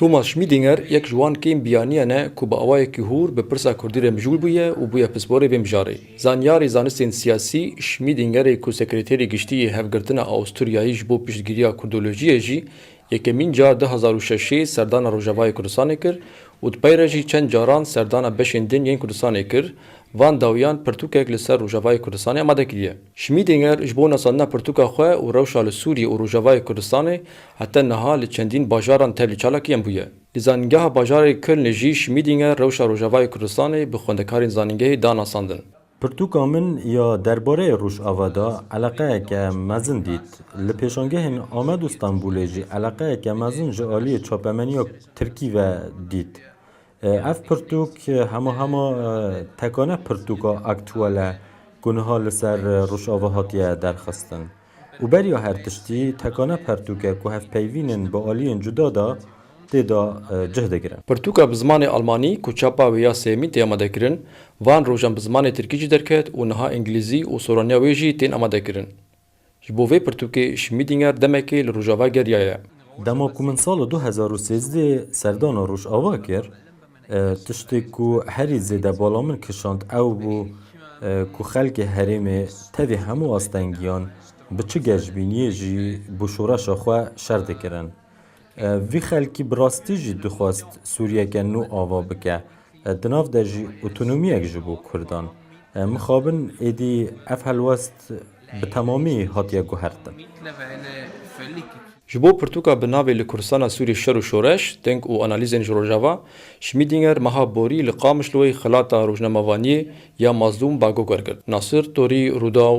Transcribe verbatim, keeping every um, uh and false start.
Thomas Schmidinger yek ji wan kêm biyaniyan e ku bi awayekî hûr bi pirsa kurdî re mijûl bûye û bûye pisporê vê mijarê. Zanyarê zanistên siyasî, Schmidingerê ku sekreterê giştî yê Hevgirtina Awisturyayî ji bo piştgiriya kurdolojiyê jî yekemîn car du hezar û şeşê serdana Rojavayê Kurdistanê kir û di pey re jî çend caran serdana beşên din yên Kurdistanê kir, van dawiyan pirtûkek li ser Rojavayê Kurdistanê amade kiriye. Schmidinger ji bo nasandina pirtûka xwe û rewşa li Sûriyê û Rojavayê Kurdistanê heta niha li çendîn bajaran tevlî çalakiyan bûye. Li zanîngeha bajarê Kölnê jî Schmidinger rewşa Rojavayê Kurdistanê bi xwendekarên zanîngehê da nasandin. Pirtûka min ya derbareyê Rojava de eleqeyeke mezin dît. Li pêşangehên Amed û Stenbolê jî eleqeyeke mezin ji aliyê çapemeniya Tirkî ve dît. E, ev pirtûk, e, hema hema, e, tekane pirtûka aktuel e ku niha li ser, e, Rojava hatiye derxistin. Û beriya her tiştî tekane pirtûk e ku hevpeyvînên bi aliyên cuda de tê de, e, cih digirin. Pirtûka bi zimanê almanî ku çapa wê ya sêyemîn tê amadekirin, van rojan bi zimanê tirkî jî derket û niha îngilîzî û soraniya wê jî tên amadekirin. Ji bo vê pirtûkê Schmidinger demekê li Rojava geriyaye. Dema ku min sala du hezar û sêzdeh serdana Rojava kir, e, tiştê ku herî zêde bala min kişand ew bû, e, ku xelkê herêmê tevî hemû astengiyan bi çi geşbîniyê jî bo şoreşa xwe şer dikirin. E, vî xelkî bi rastî jî dixwest Sûriyeke nû ava bike. E, di nav de jî otonomiyek ji bo Kurdan. E, mixabin êdî ev helwest bi temamî hatiye guhertin. Ji bo pirtûka bi navê Li Kurdistana Sûrî şer û şoreş, deng û analîzên ji Rojava, Schmidinger meha borî li Qamişloyê xelata rojnamevaniyê ya Mazlûm Bagog wergirt. Nasir Torî, Rûdaw,